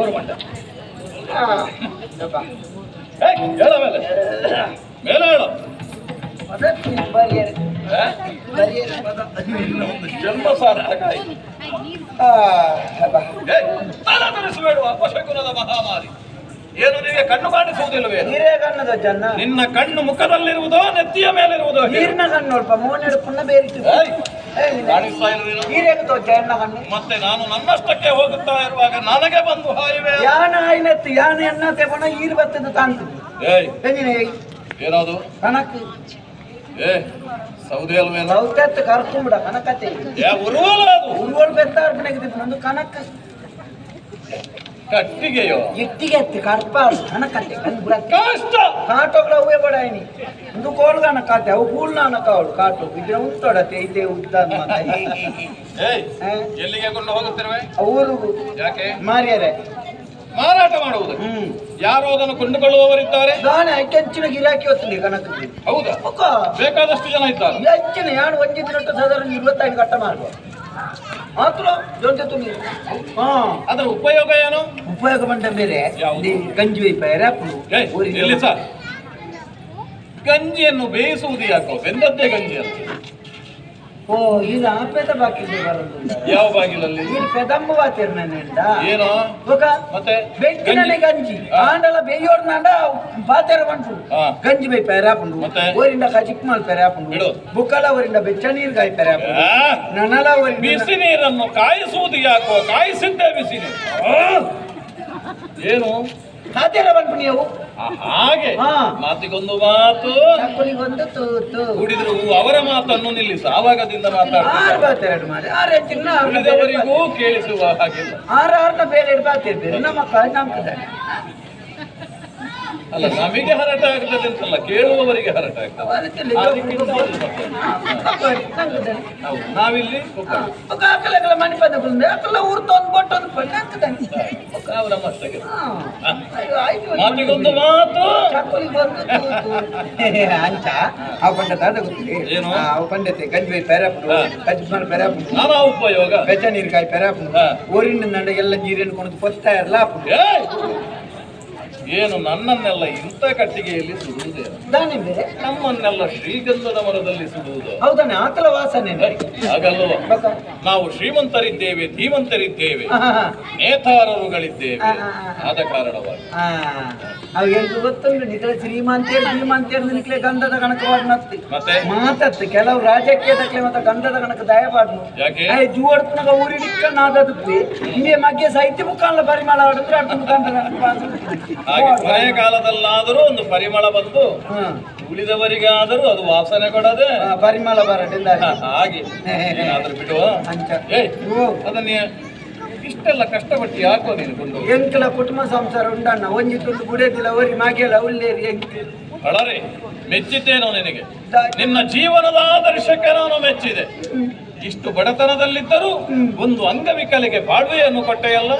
ಅವರು ಮಂಡ. ಏಯ್, ಹೇಳ ಮೇಲೆ ಮೇಲೆ ಹೇಳು. ಆ? ನಿನ್ನ ಒಂದು ಜನ್ಮ ಸಾರ್ಥಕ ಆಯ್ತು. ಏಯ್, ತಲೆ ತರಿಸಬೇಡುವ ಅಪಶಕುನದ ಮಹಾಮಾರಿ. ಏನು, ನಿನಗೆ ಕಣ್ಣು ಕಾಣಿಸುವುದಿಲ್ಲವೇ? ನೀರೇ ಕಣ್ಣದ ಜನ. ನಿನ್ನ ಕಣ್ಣು ಮುಖದಲ್ಲಿರುವುದೋ, ನೆತ್ತಿಯ ಮೇಲಿರುವುದೋ ಹೇಳು. ನೀರಿನ ಕಣ್ಣು ಅಲ್ಪ ಮೋನೆಡು ಪುಣ್ಣ ಬೇರೆ. ಏಯ್, ಕಾಣಿಸ್ತಾ ಇಲ್ಲ ನೀನು? ನೀರೇಗ ತೋಚ ಎಣ್ಣ ಕಣ್ಣು. ಮತ್ತೆ ನಾನು ನನ್ನಷ್ಟಕ್ಕೆ ಹೋಗುತ್ತಾ ಇರುವಾಗ ನನಗೆ ಬಂದು ಹಾಯುವೆ. ಯಾನ ಆಯ್ನತ್ತು ಯಾನ ಎಣ್ಣ ತೆಪಣ ಈರು ಬತ್ತದ ತಾಂತು. ಏಯ್! ಎಂಜಿನ? ಏನದು? ಕಣಕ್. ಏ, ಸೌದೆ ಅಲ್ವೇನೋ? ಸೌತೆತ್ತು ಕರ್ಕೊಂಬಿಡ ಕನಕತೆ. ಏ, ಉರುವಲ್ಲ ಅದು. ಉರುವಲ್ ಬೆತ್ತ ಅರ್ಪಣೆಗೆ ನಂದು ಕಣಕ್. ಕಟ್ಟಿಗೆಯೋ? ಇಟ್ಟಿಗೆ ಎತ್ತು ಕರ್ಪ ಕನಕತೆ ಕಣ್ ಬುಡ. ಕಷ್ಟ. ಕಾಟೋಗಳ ಅವೇ ಬಡಾಯಿನಿ ಒಂದು ಕೋಲ್ಗಾನ ಕಾತೆ ಅವು ಕೂಲ್ನಾನ ಕಾವಳು ಕಾಟೋ ಇದ್ರ ಉತ್ತೊಡತೆ ಇದೇ ಉದ್ದ ಅಂತ. ಏಯ್, ಎಲ್ಲಿಗೆ ಕೊಂಡು ಹೋಗುತ್ತಿರುವೆ? ಅವರು. ಯಾಕೆ? ಮಾರ್ಯಾರೆ. ಮಾರಾಟ ಮಾಡುವುದು? ಯಾರು ಅದನ್ನು ಕೊಂಡುಕೊಳ್ಳುವವರಿದ್ದಾರೆ? ದಾನೆ ಹೆಚ್ಚಿನ ಗಿರಾಕಿ ಹೊತ್ತಲಿ ಕನಕ. ಹೌದಾ? ಒಕ್ಕ. ಬೇಕಾದಷ್ಟು ಜನ ಇದ್ದಾರೆ. ಹೆಚ್ಚಿನ ಯಾನು ಒಂಜಿ ದಿನಟ್ಟು ಸಾಧಾರಣ 25 ಕಟ್ಟ ಮಾರ್ಗ ಮಾತ್ರ ಜೊತೆ ತುನಿ ಹಾ. ಅದರ ಉಪಯೋಗ ಏನು? ಉಪಯೋಗ ಬಂದ ಬೇರೆ. ಯಾವುದು? ಈ ಗಂಜಿ ವೈಪಾಯರೆ ಅಪ್ಪು. ಏಯ್, ಎಲ್ಲಿ ಸರ್ ಗಂಜಿಯನ್ನು ಬೇಯಿಸುವುದು? ಯಾಕೋ ಬೆಂದದ್ದೇ ಗಂಜಿ ಅಲ್ಲ. ಓ, ಇದು ಆಪೇತ ಬಾಕಿ ಬರೋದು. ಯಾವ ಬಾಗಿಲಲ್ಲಿ? ಇದು ಪೆದಂಬ ಬಾತಿರ್ ನನ್ನ. ಏನು? ఒక ಮತ್ತೆ? ಬೆಂಕಿನನೆ ಗಂಜಿ. ಆಂಡಲ ಬೆಯ್ಯೋಡ್ನಾಂಡ ಬಾತೆರ ಬಂಟು. ಗಂಜಿ ಬೈ ಪೆರಾಪುಂಡು. ಮತ್ತೆ? ಓರಿಂದ ಕಜಿಕ್ ಮಾಲ್ ಪೆರಾಪುಂಡು. ಬಿಡು. ಬುಕ್ಕಲ ಓರಿಂದ ಬೆಚ್ಚ ನೀರು ಕಾಯಿ ಪೆರಾಪುಂಡು. ಆ, ನನಲ ಓರಿಂದ ಬಿಸಿ ನೀರನ್ನು ಕಾಯಿಸುವುದು ಯಾಕೋ? ಕಾಯಿಸಿದ್ದೇ ಬಿಸಿ ನೀರು. ಆ! ಏನು? ಕಾತೆರ ಬಂಟು ನೀವು. ಆ, ಹಾಗೆ. ಮಾತಿಗೊಂದು ಮಾತು. ಚಕ್ಕುಲಿಗೊಂದು ತೂತು. ಕುಡಿದ್ರು ಅವರ ಮಾತನ್ನು ನಿಲ್ಲಿಸು. ಆವಾಗದಿಂದ ಆರು ಮಾತಾಡ್ತಾರೆ. ಬಾತೆರಡು ಮಾರೆ ಆರು ಹೆಚ್ಚಿನ ಉಳಿದವರಿಗೂ ಕೇಳಿಸುವ ಹಾಗಿಲ್ಲ. ಆರು ಆರ್ನ ಬೇರೆ ಎರಡು ಬಾತಿರ್ಬೇರೆ ನಮ್ಮ ನಮ್ಕದಾನೆ. ಅಲ್ಲ, ನಮಗೆ ಹರಟೆ ಆಗ್ತದೆ ಅಂತಲ್ಲ, ಕೇಳುವವರಿಗೆ ಹರಟೆ ಆಗ್ತದೆ. ಅದಕ್ಕಿಂತ ಅದು ಮತ್ತೆ. ಹೌದು, ನಾವಿಲ್ಲಿ ಒಬ್ಬರು. ಅಕಲಕಲ ಮಣಿಪದ ಅಕಲ ಊರು ತೊಂದು ಬೊಟ್ಟೊಂದು ಪಂಡ. ನಾವು ನಮ್ಮಷ್ಟಕ್ಕೆ. ಮಾತಿಗೊಂದು ಮಾತು. ಚಕ್ಕುಲಿಗೊಂದು ತೂತು ಅಂಚ ಅವು ಪಂಡತ ಅದ ಗೊತ್ತಿದೆ. ಏನು? ಅವು ಪಂಡತೆ ಗಂಜಿ ಪೆರಾಪುಡು. ಕಜ್ಮಲ್ ಪೆರಾಪುಡು. ನಾನಾ ಉಪಯೋಗ. ಬೆಚ್ಚ ನೀರು ಕಾಯಿ ಪೆರಾಪುಡು. ಊರಿನ ನಂಡ ಎಲ್ಲ ನೀರನ್ನು ಕೊಂಡು ಕೊತ್ತಾ ಇರಲ್ಲ ಆಪುಂಡು. ಏಯ್! ಏನು, ನನ್ನನ್ನೆಲ್ಲ ಇಂಥ ಕಟ್ಟಿಗೆಯಲ್ಲಿ ಸುಡುವುದೇನು? ದಾನೆ ಬೇರೆ. ನಮ್ಮನ್ನೆಲ್ಲ ಶ್ರೀಗಂಧದ ಮರದಲ್ಲಿ ಸುಡುವುದು. ಹೌದಾನೆ, ಆತಲ ವಾಸನೆ. ಹಾಗಲ್ವ? ಬಕ. ನಾವು ಶ್ರೀಮಂತರಿದ್ದೇವೆ, ಧೀಮಂತರಿದ್ದೇವೆ, ನೇತಾರರುಗಳಿದ್ದೇವೆ. ಆದ ಕಾರಣವಾಗಿ ಅವು ಎಂತ ಗೊತ್ತುಂಟು ನಿಖಲ ಶ್ರೀಮಂತೇರ್ ಧೀಮಂತೇರ್ ನಿಕ್ಲೆ ಗಂಧದ ಕಣಕ ವಾಡ್ನತ್ತಿ. ಮತ್ತೆ? ಮಾತತ್ತು ಕೆಲವು ರಾಜಕೀಯದಕ್ಕೆ ಮತ್ತೆ ಗಂಧದ ಕಣಕ ದಯಪಾಡ್ನು. ಯಾಕೆ? ಜೂವಡ್ತನಗ ಊರಿಡಿಕ್ಕ ನಾದದುಪ್ಪಿ ಇಂದೇ ಮಗ್ಗೆ ಸಾಹಿತ್ಯ ಮುಕ್ಕಾಲ ಪರಿಮಳ ಆಡಿದ್ರೆ ಅಡ್ದು ಗಂಧದ ಕಣಕ ವಾಸನೆ. ಹಾಗೆ ಕೊನೆಯ ಕಾಲದಲ್ಲಾದರೂ ಒಂದು ಪರಿಮಳ ಬಂದು ಉಳಿದವರಿಗಾದರೂ ಅದು ವಾಸನೆ ಕೊಡದೆ. ಪರಿಮಳ ಬರಟಿಂದ. ಹಾಗೆ ಏನಾದ್ರೂ ಬಿಡುವ. ಅಂಚ. ಏಯ್! ಓ. ಅದನ್ನ ಇಷ್ಟೆಲ್ಲ ಕಷ್ಟಪಟ್ಟು ಯಾಕೋ ನೀನು ಕೊಂಡು? ಎಂಕಲ ಕುಟುಂಬ ಸಂಸಾರ ಉಂಡಣ್ಣ, ಒಂಜಿ ತುಂಡು ಬುಡೇದಿಲ್ಲ ಒರಿ ಮಾಗೆಲ್ಲ ಉಲ್ಲೇರಿ ಎಂಕ್. ಅಳರೆ, ಮೆಚ್ಚಿದ್ದೇನೋ ನಿನಗೆ. ನಿನ್ನ ಜೀವನದ ಆದರ್ಶಕ್ಕೆ ನಾನು ಮೆಚ್ಚಿದೆ. ಇಷ್ಟು ಬಡತನದಲ್ಲಿದ್ದರೂ ಒಂದು ಅಂಗವಿಕಲಿಗೆ ಬಾಳ್ವೆಯನ್ನು ಕೊಟ್ಟೆಯಲ್ಲ.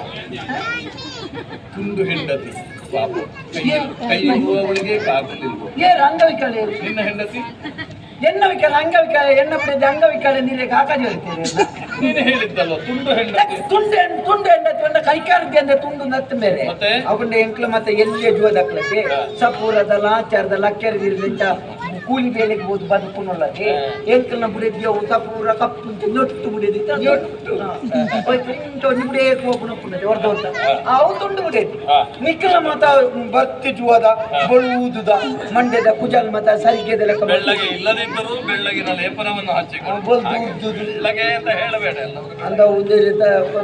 ತುಂಡು ಹೆಂಡತಿ ಪಾಪ, ಕೈ ಕೈ ಇರುವವಳಿಗೆ ಕಾಗಲಿಲ್ವೋ? ಏರು ಅಂಗವಿಕಲ? ನಿನ್ನ ಹೆಂಡತಿ. ಎನ್ನ ವಿಕಲ ಅಂಗವಿಕಲ ಎನ್ನ ಬಿಡದೆ ಅಂಗವಿಕಲ ನೀರಿಗೆ ಕಾಕಾಜಿ ಹೇಳ್ತೀರಿ. ನೀನು ಹೇಳಿದ್ದಲ್ವ, ತುಂಡು ಹೆಂಡತಿ? ತುಂಡು ತುಂಡು ಹೆಂಡತಿ ಒಂದ ಕೈಕಾರದ್ದಿ ಅಂದ್ರೆ ತುಂಡು ನತ್ತ ಮೇಲೆ. ಮತ್ತೆ? ಅವನ್ನ ಎಂಕ್ಲ ಮತ್ತೆ ಎಲ್ಲಿಯ ಜೀವದಕ್ಲತೆ ಸಪೂರದ ಲಾಚಾರದ ಲಕ್ಕೆರದಿರ್ಲಿಂತ ಕೂಲಿ ಬೇಲೆಗೆ ಹೋದ್ ಬದುಕುನೊಲ್ಲದೆ. ಎಂಕಲ್ನ ಬುಡಿದ್ಯ ಸಪೂರ ಕಪ್ಪು ನೊಟ್ಟು ಬುಡಿದಿ ನೊಟ್ಟು. ಒಂಜಿ ಬುಡೇ ಹೋಗುನ ಪುನದೆ ಹೊರ್ದ ಅವು ತುಂಡು ಬುಡೇದಿ. ನಿಕ್ಕಲ ಮಾತ ಬತ್ತಿ ಜುವದ ಬಳುವುದುದ ಮಂಡ್ಯದ ಕುಜಲ್ ಮತ ಸರಿಗೆದ ಲೆಕ್ಕ. ಬೆಳ್ಳಗೆ ಇಲ್ಲದಿದ್ದರೂ ಬೆಳ್ಳಗಿನ ಲೇಪನವನ್ನು ಹಚ್ಚಿಕೊಂಡು ಬೊಲ್ದು ಹಾಗೆ. ಉದ್ದುದು. ಬೆಳ್ಳಗೆ ಅಂತ ಹೇಳಬೇಡ ಎಲ್ಲ. ಅಂದ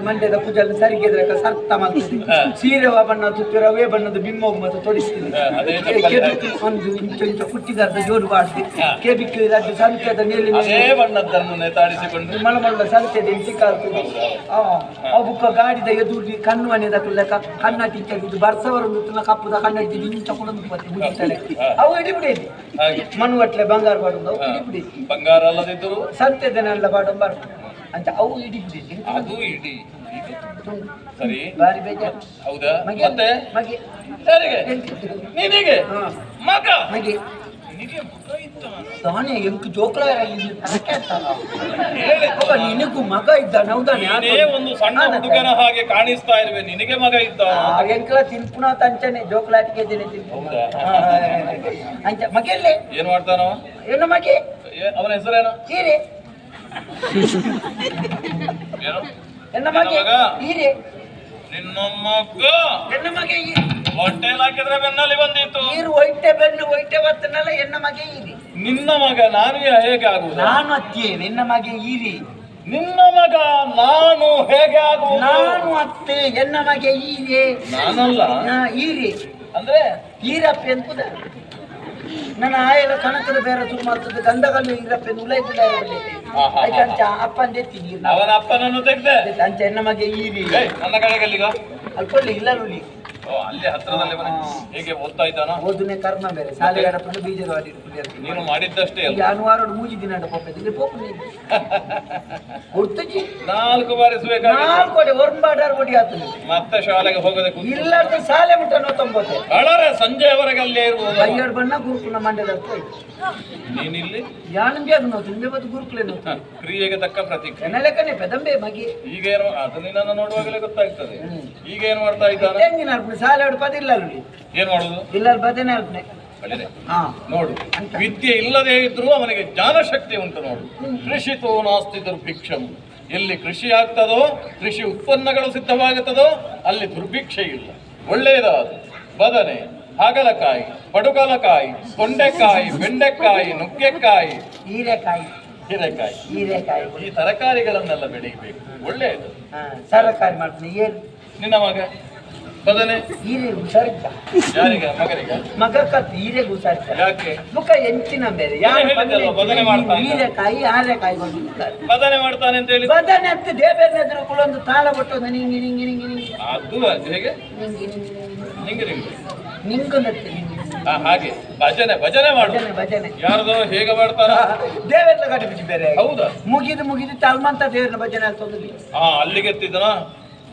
ಮಂಡ್ಯದ ಕುಜಲ್ ಸರಿಗೆದ ಲೆಕ್ಕ ಸರ್ತ ಮಾಡ್ತದೆ. ಸೀರೆ ಬಣ್ಣ ತುತ್ತಿರ ಅವೇ ಬಣ್ಣದ ಬಿಮ್ಮೋಗು ಮತ್ತು ತೊಡಿಸ್ತೀನಿ. ಅದೇ ಚಪ್ಪಲಿ ಹಾಕಿ. ಒಂದು ಇಂಚು ಇಂಚು ಕುಟ್ಟಿದಾರ್ದ ಜೋರು ಬಾಡ್ದು ಕೆಬಿಕ್ ರದ್ದು ಸಂತೆದ ಮೇಲೆ. ಅದೇ ಬಣ್ಣದ್ದನ್ನು ನೇತಾಡಿಸಿಕೊಂಡು. ಮಳ ಮಳ್ಳ ಸಂತೆದ ಸಿಕ್ಕಾಗ್ತದೆ. ಅವು ಬುಕ್ಕ ಗಾಡಿದ ಎದುರು ಕಣ್ಣು ಮನೆದ ಲೆಕ್ಕ ಕನ್ನಡಿ ಇದು ಬರ್ಸವರ ಕಪ್ಪುದ ಕನ್ನಡಿ ಇಂಚ ಕೊಡೊಂದು ಮುಗಿತಾಳೆ. ಅವು ಇಡಿ ಬಿಡೇದಿ. ಹಾಗೆ. ಮಣ್ಣುಗಟ್ಲೆ ಬಂಗಾರ ಬಾಡೊಂದು ಅವು ಇಡಿ ಬಿಡೇದಿ. ಬಂಗಾರ ಅಲ್ಲದಿದ್ದರೂ ಸಂತೆದನೆಲ್ಲ ಬಾಡೊಂದು ಬಾರ್ದು ಅಂತ ಅವು ಇಡಿ ಬಿಡೇದಿ. ಅದು ಇಡಿ, ಇದು ಸರಿ. ಬಾರಿ ಬೇಜಾರು. ಹೌದಾ? ಮಗೆ. ಮತ್ತೆ? ಮಗೆ. ಯಾರಿಗೆ? ನಿನಗೆ? ಹಾ. ಮಗ? ಮಗೆ. ನಿನಗೆ ಮಗ ಇದ್ದಾನ? ತಾನೇ ಎಂಕ್ ಜೋಕ್ಲ ಹೇಳಿ. ನಿನಗೂ ಮಗ ಇದ್ದಾನೆ ಹೌದಾನೆ? ನೀನೇ ಒಂದು ಸಣ್ಣ ಹುಡುಗನ ಹಾಗೆ ಕಾಣಿಸ್ತಾ ಇರುವೆ, ನಿನಗೆ ಮಗ ಇದ್ದ? ಎಂಕ್ಲ ತಿನ್ಪುನ ತಂಚನೆ ಜೋಕ್ಲಾಟಿಗೆ ದಿನ ತಿನ್ಪುನ. ಹೌದಾ? ಅಂಚ ಮಗೆಲ್ಲೇ? ಏನ್ ಮಾಡ್ತಾನವ? ಏನು ಮಗೆ? ಅವನ ಹೆಸರೇನು? ಹೀರೆ. ಏನು? ಎನ್ನ ಮಗೆ? ಮಗ? ಹೀರೆ. ನಿನ್ನ ಮಗ. ಎನ್ನ ಮಗೆ ಹೀರೆ. ಹೊಟ್ಟೆಲ್ ಹಾಕಿದ್ರೆ ಬೆನ್ನಲ್ಲಿ ಬಂದಿತ್ತು. ನೀರು ಹೊಯ್ಟೆ ಬೆನ್ನು ಹೊಯ್ಟೆ ಬರ್ತನಲ್ಲ, ಎನ್ನ ಮಗೆ ಹೀರಿ. ನಿನ್ನ ಮಗ ನಾನು ಹೇಗೆ ಆಗುವುದು? ನಾನು ಅತ್ತೆ, ನಿನ್ನ ಮಗೆ ಹೀರಿ. ನಿನ್ನ ಮಗ ನಾನು ಹೇಗೆ ಆಗುವುದು? ನಾನು ಅತ್ತೆ, ಎನ್ನ ಮಗೆ ಹೀರೆ. ನಾನಲ್ಲ. ಹಾ, ಹೀರೆ. ಅಂದ್ರೆ? ಈರಪ್ಪೆ ಅಂತ ನನ್ನ ಆಯಲ ಕಣಕದ ಬೇರೆ ಶುರು ಮಾಡ್ತದೆ, ಗಂಧಗಲ್ಲು ಈರಪ್ಪೆ ಉಲೈತದ. ಆಯ್ತಂಚ ಅಪ್ಪಂದೆ ನೀರು. ಅವನ ಅಪ್ಪನನ್ನು ತೆಗ್ದೆ. ಅಂಚ ಎನ್ನ ಮಗೆ ಈರಿ. ಏಯ್, ನನ್ನ ಕಡೆಗೆ ಅಲ್ಲಿಗ. ಅಲ್ಕೊಳ್ಳಿ ಇಲ್ಲ ನುಲಿ. ಓ, ಅಲ್ಲಿ ಹತ್ರದಲ್ಲಿ ಮನೆ. ಹೇಗೆ ಓದ್ತಾ ಇದ್ದಾನ? ಓದುನೆ ಕರ್ಮ ಬೇರೆ ಶಾಲೆಗಾರಪ್ಪನ ಬೀಜದ ವಾಡಿ. ನೀನು ಮಾಡಿದ್ದಷ್ಟೇ ಅಲ್ಲ. ಜಾನುವಾರು ಮೂಜಿ ದಿನ ಪಪ್ಪ ಪೋಪು ಗುರ್ತುಜಿ. ನಾಲ್ಕು ಬಾರಿಸಬೇಕಾಗಿ. ನಾಲ್ಕು ಕೊಡಿ ಒರ್ಂಬಾಡಾರ್ ಕೊಡಿ ಆತನು. ಮತ್ತೆ ಶಾಲೆಗೆ ಹೋಗದೆ ಕೂತು. ಇಲ್ಲಾರ್ದ ಶಾಲೆ ಮುಟ್ಟ ನೋತಂಬೋತೆ. ಕಳರೆ ಸಂಜೆಯವರೆಗೆ ಅಲ್ಲೇ ಇರ್ಬೋದು. ಬಯ್ಯಡ್ ಬಣ್ಣ ಗುರುಕುಲ ಮಂಡ್ಯದ ಅರ್ಥ ಆಯ್ತು. ನೀನಿಲ್ಲಿ ಯಾನಂಬಿ ಅದು ನೋತು ನಿಂಬೆ ಬದ್ದು ಗುರುಕುಲೆ ನೋತು. ಕ್ರಿಯೆಗೆ ತಕ್ಕ ಪ್ರತಿಕ್ರಿಯೆ. ಎನ್ನ ಲೆಕ್ಕನೆ ಪೆದಂಬೆ ಮಗಿ. ಈಗ ಏನು ಅದು ನಿನ್ನನ್ನು ನೋಡುವಾಗಲೇ ಗೊತ್ತಾಗ್ತದೆ. ಈಗ ಏನ್ ಮಾಡ್ತಾ ಇದ್ದಾನೆ? ತೆಂಗಿನ ಅರ್ಪಣೆ ಶಾಲೆ ಹೊಡ್ ಪದ ಇಲ್ಲ ಅಲ್ಲಿ. ಏನ್ ಮಾಡುದು? ಇಲ್ಲ ಅಲ್ಲಿ ಬದೇನೆ ಅರ್ಪಣೆ. ಒಳ್ಳೆಯದೇ. ಹಾ. ನೋಡು, ವಿದ್ಯೆ ಇಲ್ಲದೆ ಇದ್ರೂ ಅವನಿಗೆ ಜ್ಞಾನಶಕ್ತಿ ಉಂಟು ನೋಡು. ಕೃಷಿತೋ ನಾಸ್ತಿ ದುರ್ಭಿಕ್ಷಂ. ಎಲ್ಲಿ ಕೃಷಿ ಆಗ್ತದೋ, ಕೃಷಿ ಉತ್ಪನ್ನಗಳು ಸಿದ್ಧವಾಗುತ್ತದೋ ಅಲ್ಲಿ ದುರ್ಭಿಕ್ಷೆ ಇಲ್ಲ. ಒಳ್ಳೆಯದಾದ ಬದನೆ, ಹಾಗಲಕಾಯಿ, ಪಡುಗಲಕಾಯಿ, ತೊಂಡೆಕಾಯಿ, ಬೆಂಡೆಕಾಯಿ, ನುಗ್ಗೆಕಾಯಿ, ಹೀರೆಕಾಯಿ. ಹೀರೆಕಾಯಿ. ಹೀರೆಕಾಯಿ. ಈ ತರಕಾರಿಗಳನ್ನೆಲ್ಲ ಬೆಳೆಯಬೇಕು, ಒಳ್ಳೆಯದು. ಹಾ, ಸರಕಾರಿ ಮಾಡ್ತೀನಿ ಏನು? ನಿನ್ನ ಮಗ ಬದನೆ. ಹೀರೆ ಹುಷಾರಿದ್ದ. ಯಾರಿಗ, ಮಗನಿಗ? ಮಗ ಕತ್ ಹೀರೆಗೆ ಹುಷಾರಿದ್ದ. ಯಾಕೆ? ಮುಖ ಎಂಚಿನ ಬೇರೆ. ನೀನೇ ಹೇಳಿದ್ದಲ್ವ, ಬದನೆ ಮಾಡ್ತಾನೆ. ಹೀರೆಕಾಯಿ ಹಾರೆಕಾಯಿ ಬಂದಿದ್ದಾರೆ. ಬದನೆ ಮಾಡ್ತಾನೆ ಅಂತ ಹೇಳಿ. ಬದನೆ ಅಂತ ದೇವೇಂದ್ರ ಎದುರು ಕುಳೊಂದು ತಾಳ ಕೊಟ್ಟು ನಿಂಗಿ ನಿಂಗಿ ನಿಂಗಿ ನಿಂಗಿ. ಅದು ಹೇಗೆ? ನಿಂಗಿ ನಿಂಗಿ ನಿಂಗಿ. ನಿಂಗೆ ನಿಂಗೆ. ನಿಂಗು ನತ್ತೆ ನಿಂಗಿ. ಹಾಗೆ ಭಜನೆ ಭಜನೆ ಮಾಡು. ಭಜನೆ ಭಜನೆ. ಯಾರ್ದೋ ಹೇಗೆ ಮಾಡ್ತಾರ? ದೇವೇಂದ್ರ ಕಟ್ಟಿ ಬಿಚ್ಚಿ ಬೇರೆ. ಹೌದಾ? ಮುಗಿದು ಮುಗಿದು ತಲ್ಮಂತ ದೇವರನ್ನ ಭಜನೆ ಆಗ್ತದೆ. ಅಲ್ಲಿಗೆ ಎತ್ತಿದನ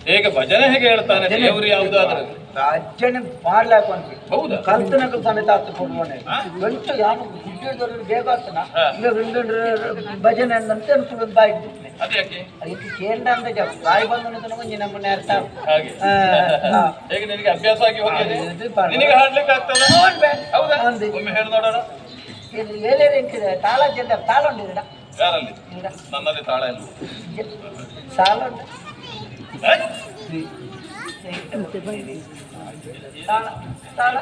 ಹೇಗೆ ಭಜನೆ ಹೇಗೆ ಹೇಳ್ತಾನೆ ದೇವರು ಯಾವುದಾದ್ರೂ. ಭಜನೆ ಮಾಡ್ಲಾಕ ಅಂತ. ಹೌದಾ? ಕಲ್ತನಕಲ್ ಸಮೇತ ಆತ ಕೊಡುವನೆ. ಹಾ? ಗಂಟು ಯಾನು ಗುಡ್ಡದವ್ರು ಬೇಗ ಆಗ್ತಾನ. ಹಾ. ಈಗ ಭಜನೆ ಅಂದಂತೆ ಅನ್ಕೊಂಡು ಬಾಯಿ ಬಿಟ್ನೆ. ಅದ್ಯಾಕೆ? ಅದಕ್ಕೆ ಕೇಂದ್ರ ಅಂತ ಜಪ ಬಾಯಿ ಬಂದು ತನಕ ನಮ್ಮನ್ನ ಅರ್ಥ. ಹಾಗೆ. ಆ, ಹಾ. ಹೇಗೆ ನಿನಗೆ ಅಭ್ಯಾಸ ಆಗಿ ಹೋಗಿದೆ? ಅದು ಪರವಾಗಿಲ್ಲ. ನಿನಗೆ ಹಾಡ್ಲಿಕ್ಕೆ ಆಗ್ತದ? ಹೌದು ಬೇ. ಹೌದಾ? ಹೌದು. ಒಮ್ಮೆ ಹೇಳಿ ನೋಡೋಣ. ಇಲ್ಲಿ ಏಲೇರು ಎಂಕಿದೆ ತಾಳ ಜೆಂಡ ತಾಳ ಉಂಡಿದ. ಯಾರಲ್ಲಿ? ನನ್ನಲ್ಲಿ ತಾಳ ಇಲ್ಲ. ಸಾಲ ಉಂಟು. ಏ? ತಾಳ ತಾಳ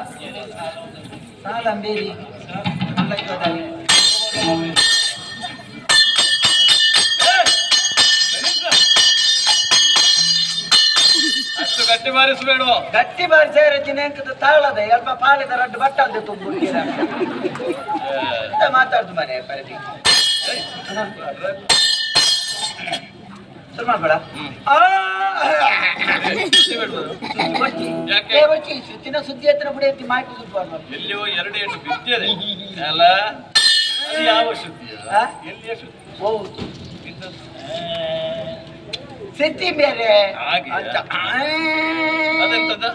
ತಾಳ ಅಂಬೇರಿ. ಏ! ಅಷ್ಟು ಗಟ್ಟಿ ಬಾರಿಸಬೇಡ. ಗಟ್ಟಿ ಬಾರಿ ಸೇರ ಚಿನೇಂಕದ ತಾಳದ ಎಲ್ಪ ಪಾಲಿದ ರಡ್ಡು ಬಟ್ಟ ಅಂತ ತುಂಬ ಮಾತಾಡ್ದು ಮನೆ ಪರಿಧಿ ಶುರು ಮಾಡ್ಬೇಡ. ಆ, ಬಚ್ಚಿ. ಯಾಕೆ? ಏ ಬಚ್ಚಿ, ಸುತ್ತಿನ ಸುದ್ದಿ ಹತ್ರ ಬಿಡಿ ಮಾಹಿತಿ ಸುದ್ದಿ ಮಾಡ್ಬಾರ್ದು. ಎಲ್ಲಿಯೋ ಎರಡು ಏಟು ಬಿದ್ದಿದೆ ಅಲ್ಲ? ಅದು ಯಾವ ಶುದ್ಧಿಯ? ಆ? ಎಲ್ಲಿಯ ಶುದ್ಧಿ? ಓ ಬಿದ್ದದ್ದು. ಸಿದ್ಧಿ ಬೇರೆ. ಹಾಗೆಯಾ? ಅಂತ. ಆ. ಅದೆಂತದ?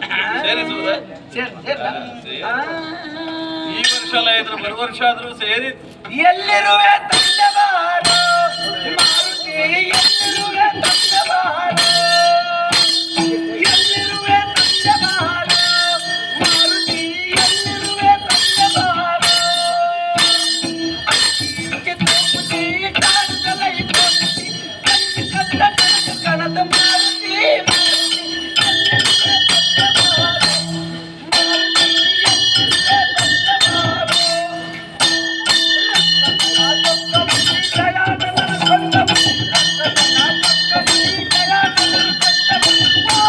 ಸೇರಿಸುವುದಾ? ಸೇರ್ ಸೇರ್ಲಾ? ಸೇರಿ. ಆ. ಈ ವರ್ಷ ಅಲ್ಲ ಇದ್ರು ಬರುವ ವರ್ಷ ಆದ್ರೂ ಸೇರಿ. ಎಲ್ಲಿರುವೆ ತಂದೆಬಾರೋ ಮಾರುತಿ, ಎಲ್ಲಿರುವೆ ತಂದೆಬಾರೋ, ಎಲ್ಲಿರುವೆ ತಂದೆಬಾರೋ ಮಾರುತಿ, ಎಲ್ಲಿರುವೆ ತಂದೆಬಾರೋ. ಅಂಚೆ ತೋಪುತಿ ಕಾಣುತ್ತಲೈ ಪೋಪುತಿ, ಕಂಚು ಕಟ್ಟ ಕನಕ ಕಣದ ಮಾರುತಿ ಮಾರುತಿ, ಎಲ್ಲಿರುವೆ ತಂದೆಬಾರೋ ಮಾರುತಿ, ಎಲ್ಲಿರುವೆ ತಂದೆಬಾರೋ.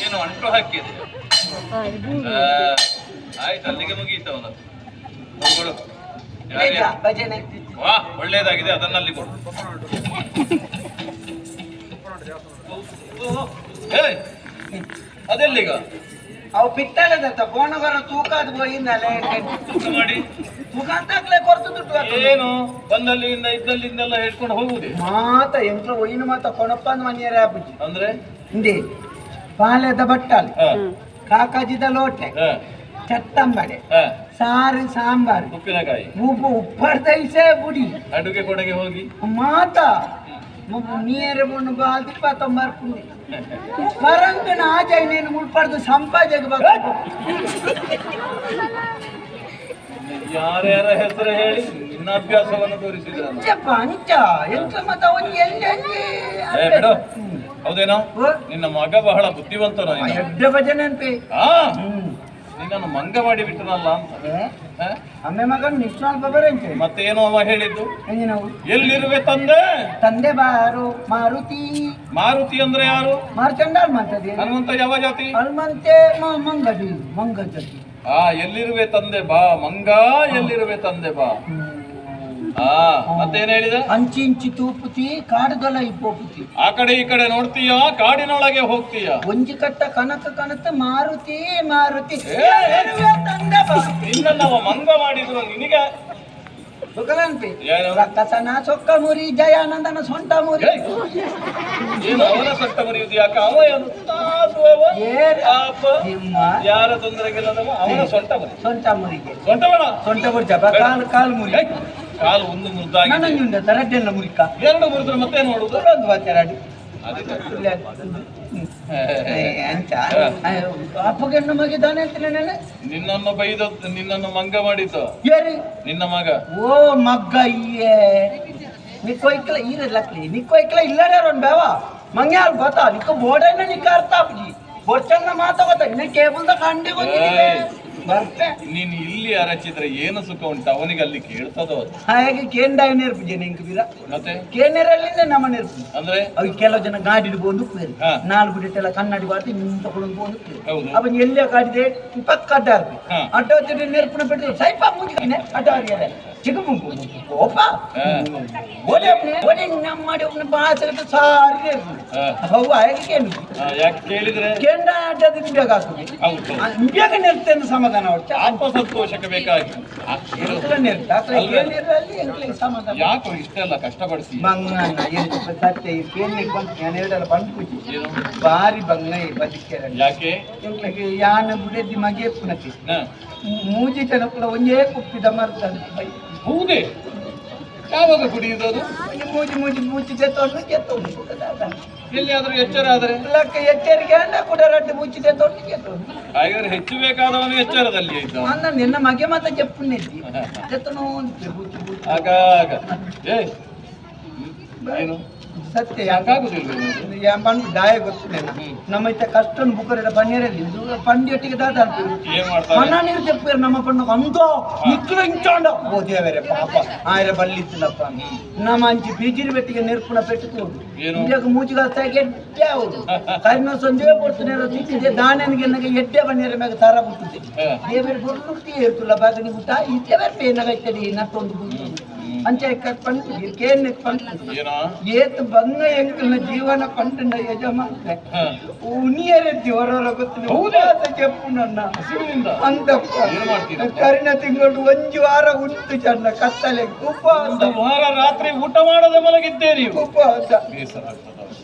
ಏನು ಅಂಟು ಹಾಕಿದೆ? ಆಯ್ತು, ಅಲ್ಲಿಗೆ ಮುಗಿಯಿತು ಅವನದ್ದು. ಕೊಡು. ಯಾರಿಗೆ? ಭಜನೆ. ವಾ, ಒಳ್ಳೇದಾಗಿದೆ, ಅದನ್ನಲ್ಲಿ ಕೊಡು. ಏಯ್, ಅದೆಲ್ಲಿಗ? ಅವು ಪಿತ್ತಳೆದಂತ ಫೋನುಗರ ತೂಕ ಅದು ಪೋಯಿಂದಲೇ. ತೂಕ ಮಾಡಿ. ಮುಖಾಂತಾಗ್ಲೇ ಕೊರ್ತು ದುಡ್ಡು ಹಾಕೋದು. ಏನು ಬಂದಲ್ಲಿಂದ ಇದ್ದಲ್ಲಿಂದೆಲ್ಲ ಹೇಳ್ಕೊಂಡು ಹೋಗುದೇ ಮಾತ ಎಂಕ್ಲ ಒಯ್ನು ಮಾತ ಕೊಣಪ್ಪ ಅಂದ್ ಮನೆಯರೇ ಆಪುಜಿ. ಅಂದ್ರೆ ಇಂದೇ ಪಾಲೆದ ಬಟ್ಟಾಲೆ, ಕಾಕಾಜಿದ ಲೋಟೆ, ಚಟ್ಟಂಬಡೆ, ಸಾರು ಸಾಂಬಾರು, ಉಪ್ಪಿನಕಾಯಿ, ಉಪ್ಪು ಉಪ್ಪರ್ದ ಇಸೆ ಬುಡಿ, ಅಡುಗೆ ಕೊಡೆಗೆ ಹೋಗಿ ಮಾತ ನೀರು ಬುಣ್ಣು ಬಾಲ್ದಿ ಪತ್ತೊಂಬರ್ ಪುಂಡಿ ಪರಂಗನ ಆಜಾಯ್ ನೀನು ಮುಳ್ಪಡ್ದು ಸಂಪಾಜೆಗೆ ಬೇಕು. ಯಾರ್ಯಾರ ಹೆಸರು ಹೇಳಿ ನಿನ್ನ ಅಭ್ಯಾಸವನ್ನು ತೋರಿಸಿದ್ರ? ಅಂಚಪ್ಪ ಅಂಚ ಎಂತ ಮತ್ತ ಒಂಜಿ ಎಲ್ಲಿ ಅಂಜಿ. ಏ ಬಿಡು, ಹೌದೇನೋ? ನಿನ್ನ ಮಗ ಬಹಳ ಬುದ್ಧಿವಂತನ ನೀನು. ಎಡ್ಡ ಭಜನೆ ಅನ್ಪಿ. ನಿನ್ನನ್ನು ಮಂಗ ಮಾಡಿ ಬಿಟ್ಟನಲ್ಲ ಅಂತ. ಹ? ಅಮ್ಮೆ ಮಗನ್ ನಿಷ್ಣಾಲ್ ಬಬರಂಚೆ. ಮತ್ತೇನು ಅವ ಹೇಳಿದ್ದು? ನಾವು ಎಲ್ಲಿರುವೆ ತಂದೆ? ತಂದೆ ಬಾರು ಮಾರುತಿ. ಮಾರುತಿ ಅಂದ್ರೆ ಯಾರು? ಮಾರುಚಂಡಾಲ್ ಮಾಡ್ತದೆ. ಹನುಮಂತ ಯಾವ ಜಾತಿ? ಹನುಮಂತೆ ಮಂಗಡಿ ಮಂಗ ಜಾತಿ. ಎಲ್ಲಿರುವೆ ತಂದೆ ಬಾ ಮಂಗ, ಎಲ್ಲಿರುವೆ ತಂದೆ ಬಾ. ಮತ್ತೇನ್ ಹೇಳಿದ? ಅಂಚಿ ಇಂಚಿ ತೂಪುತಿ ಕಾಡುದೊಲ ಇಪ್ಪೋಪುತಿ. ಆ ಕಡೆ ಈ ಕಡೆ ನೋಡ್ತೀಯ, ಕಾಡಿನೊಳಗೆ ಹೋಗ್ತೀಯ. ಒಂಜಿ ಕಟ್ಟ ಕನಕ ಕನತ ಮಾರುತಿ ಮಾರುತಿ. ಏ! ಎಲ್ಲಿರುವೆ ತಂದೆ ಬಾ. ನಿನ್ನನ್ನು ಅವ ಮಂಗ ಮಾಡಿದ್ರು ನಿನಗೆ. ಸುಖಲನ್ಪಿ. ಏನು? ರಕ್ಕಸನ ಸೊಕ್ಕ ಮುರಿ ಜಯಾನಂದನ ಸೊಂಟ ಮುರಿ. ಏಯ್! ಏನು ಅವನ ಸೊಟ್ಟ ಮುರಿಯುವುದು ಯಾಕೆ? ಅವ ಏನು ತಾಸು ಅವ? ಏರ್ ಪಾಪ. ನಿಮ್ಮ ಯಾರ ತೊಂದರೆಗಿಲ್ಲದವ ಅವನ ಸೊಂಟ ಮುರಿ. ಸೊಂಟ ಮುರಿಗೆ. ಸೊಂಟ ಬೇಡ. ಸೊಂಟ ಮುರಿಜ ಕಾಲು ಕಾಲು ಮುರಿ. ಏಯ್! ಕಾಲು ಒಂದು ಮುರಿದಾಗಿದೆ. ನನಂಜುಂಡ ತರಡ್ಡೆಲ್ಲ ಮುರಿಕ. ಎರಡು ಮುರಿದ್ರೆ ಮತ್ತೆ ನೋಡುದು? ಒಂದು ವಾಚರಾಡಿ. ಅದಕ್ಕೆ. ಅಂಚ ಅಪ್ಪಗೆಣ್ಣು ಮಗಿ ದಾನ ಹೇಳ್ತೀನಿ ನಾನು. ನಿನ್ನನ್ನು ಬೈದ, ನಿನ್ನನ್ನು ಮಂಗ ಮಾಡಿದ್ದು. ಯಾರು? ನಿನ್ನ ಮಗ. ಓ ಮಗ್ಗ ಇಯ್ಯೆ ನಿಕ್ಕೊಯ್ಕಲ ಈರ ಲಕ್ಲಿ ನಿಕ್ಕೊಯ್ಕಲ ಇಲ್ಲಡೆ ರೊಂಡ್ ಬೇವ ಮಂಗ್ಯಾಲ್ ಗೊತ್ತಾ ನಿಕ್ಕ ಬೋರ್ಡನ್ನ ನಿಕ್ಕ ಅರ್ಥ ಆಪುಜಿ ಬೊರ್ಚನ್ನ ಮಾತ ಗೊತ್ತಾ ಇನ್ನ ಕೇಬಲ್ದ ಕಂಡೆ ಗೊತ್ತಿದೆ ಏಯ್. ಬರ್ತೆ. ನೀನು ಇಲ್ಲಿ ಅರಚಿದ್ರೆ ಏನು ಸುಖ ಉಂಟು ಅವನಿಗೆ? ಅಲ್ಲಿ ಕೇಳ್ತದೋ ಅದು. ಹಾಗೆ ಕೇಂದ್ರ ನೆರ್ಪುಜಿ ನಿಂಗೆ ಬೀರ. ಮತ್ತೆ? ಕೇನೇರಲ್ಲಿಂದ ನಮ್ಮ ನೆರ್ಪು. ಅಂದ್ರೆ? ಅవి ಕೆಲವು ಜನ ಗಾಡಿ ಬಂದು ಉಪ್ಪೇರು. ನಾಲ್ಕು ಬಿಟ್ಟೆಲ್ಲ ಕನ್ನಡಿ ಬಾರ್ದು ನಿಂತ ತಗೊಂಡು ಬಂದು ಉಪ್ಪೇರು. ಅವನ್ ಎಲ್ಲೇ ಕಾಡಿದೆ ಪಕ್ಕ ಅಡ್ಡ ಆರ್ಪಿ. ಅಡ್ಡ ಹೊತ್ತಿದ್ರೆ ನೆರ್ಪುನ ಬಿಟ್ಟು ಸೈಪ ಮುಂಚೆ ಅಡ್ಡ ಆರಿಯಲ್ಲ ಚಿಕ್ಕ ಕೋಪ. ಒಡೆ ಒಡೆ ನಮ್ಮ ಮಾಡಿ ಒಬ್ಬನ ಬಾಸೆ ಸಾರಿ ನೆರ್ಪು. ಅವು ಹಾಗೆ ಕೇಳಿ. ಯಾಕೆ ಕೇಳಿದ್ರೆ? ಕೆಂಡ ಅಡ್ಡದ ಬೇಗ ಹಾಕುದು. ಹೌದು. ಬೇಗ ನೆರ್ತೇನೆ ಸಮಾಧಾನ ಹೊಡ್ತ. ಆತ್ಮ ಸಂತೋಷಕ್ಕೆ ಬೇಕಾಗಿ ಎಂಕ್ಲ ನೆರ್ತ ಕೇಳಿರಲ್ಲಿ ಎಂಕ್ಲಿಗೆ ಸಮಾಧಾನ. ಯಾಕೋ ಇಷ್ಟೆಲ್ಲ ಕಷ್ಟಪಡಿಸಿ? ಬಂಗಣ್ಣ ಎಂತ ಸತ್ಯ ಈ ಕೇಳಲಿಕ್ಕೆ ಬಂತು ನಾನು ಎರಡೆಲ್ಲ ಬಂದು ಪೂಜೆ. ಏನು? ಬಾರಿ ಬಂಗ ಈ ಬದುಕೇರ. ಯಾಕೆ? ಎಂಕ್ಲಿಗೆ ಯಾನ ಬುಡೆದಿ ಮಗೆ ಪುನತಿ. ಮೂಜಿ ಜನ ಕೂಡ ಒಂದೇ ಕುಪ್ಪಿದ ಮರ್ತಂತೆ ಬೈ. ಹೌದೇ? ಯಾವಾಗ ಕುಡಿಯುವುದು ಅದು? ಒಂಜಿ ಮೂಜಿ ಮೂಜಿ ಮೂಜಿ ಜೆತ್ತೊಂಡು ಜೆತ್ತೊಂಡು ಎಲ್ಲಿಯಾದ್ರೂ ಎಚ್ಚರ ಆದ್ರೆ? ಲಕ್ಕ ಎಚ್ಚರಿಕೆ ಅಂಡ ಕೂಡ ರಡ್ಡು ಮೂಚಿ ಜೆತ್ತೊಂಡು ಜೆತ್ತೊಂಡು. ಹಾಗಾದ್ರೆ ಹೆಚ್ಚು ಬೇಕಾದವನು ಎಚ್ಚರದಲ್ಲಿ ಇದ್ದ. ಅನ್ನ ನಿನ್ನ ಮಗೆ ಮಾತ ಜೆಪ್ಪುನೆದ್ದಿ ಜೆತ್ತನೋ ಅಂತ ಬೂಚಿ ಬೂಚಿ. ಆಗಾಗ ಏ ಏನು? ಸತ್ಯ. ಯಾಕಾಗುದಿಲ್ಲ? ಬಂದು ದಾಯ ಗೊತ್ತಿಲ್ಲ. ನಮ್ಮ ಇತ್ತ ಕಷ್ಟನ್ ಬುಕ್ಕರೆಲ್ಲ ಪನ್ನೀರಲ್ಲಿ ಪಂಡಿಯೊಟ್ಟಿಗೆ ದಾದ ಏನ್ ಮಾಡ್ತಾರೆ? ಮಣ್ಣ ನೀರು ತೆಪ್ಪೇರು ನಮ್ಮ ಪಣ್ಣು ಅಂತೋ ನಿಕ್ಕಲು ಇಂಚಾಂಡ ಓ ದೇವರೇ ಪಾಪ ಆಯ್ರೆ ಬಲ್ಲಿತ್ತಲಪ್ಪ ನಮ್ಮ ಅಂಚಿ ಬೀಜಿರಿ ಬೆಟ್ಟಿಗೆ ನೆರ್ಪುನ ಪೆಟ್ಟು ತೋಡು. ಏನು? ಇಂಡಿಯಾಗ ಮೂಚಿಗಾಸ್ತಾಗಿ ಎಡ್ಡೆ ಹೌದು ಕರಿನ ಸಂಜೆ ಕೊಡ್ತಾನೆ ತಿಕ್ಕಿದೆ ದಾನನಿಗೆ ನನಗೆ ಎಡ್ಡೆ ಬನ್ನಿರ ಮ್ಯಾಗ ತಾರ ಬಿಟ್ಟುತ್ತೆ. ದೇವರ ಬೊರ್ಲುರ್ತಿ ಏರ್ತುಲ್ಲ ಬಾಗನಿ ಗುಟ್ಟ ಇತ್ತೆ ಬರ್ಪೆ ಏನಾಗೈತಡಿ ನಟ್ಟೊಂದು ಗುಂಟು ಅಂಚೆ ಪಂಡು ಕೇನ್ ಪಂಡು. ಏನೋ? ಏತ್ ಬಂಗ ಎಂಕಲ್ನ ಜೀವನ ಪಂಟಂಡ ಯಜಮಾನ್ರೆ. ಉನಿಯರೆತ್ತಿ ಹೊರೊರ ಗೊತ್ತಿಲ್ಲ. ಹೌದಾ? ಉಪವಾಸ ಚೆಪ್ಪು ನನ್ನ. ಹಸಿವಿನಿಂದ? ಅಂತಪ್ಪ. ಏನ್ ಮಾಡ್ತೀರಪ್ಪ? ಕರಿನ ತಿಂಗಳು ಒಂಜಿ ವಾರ ಉಂಟು ಚಂದ ಕತ್ತಲೆ ಉಪವಾಸ. ಒಂದು ವಾರ ರಾತ್ರಿ ಊಟ ಮಾಡದೆ ಮಲಗಿದ್ದೆ ನೀವು? ಉಪವಾಸ. ಬೇಸರ ಆಗ್ತದ,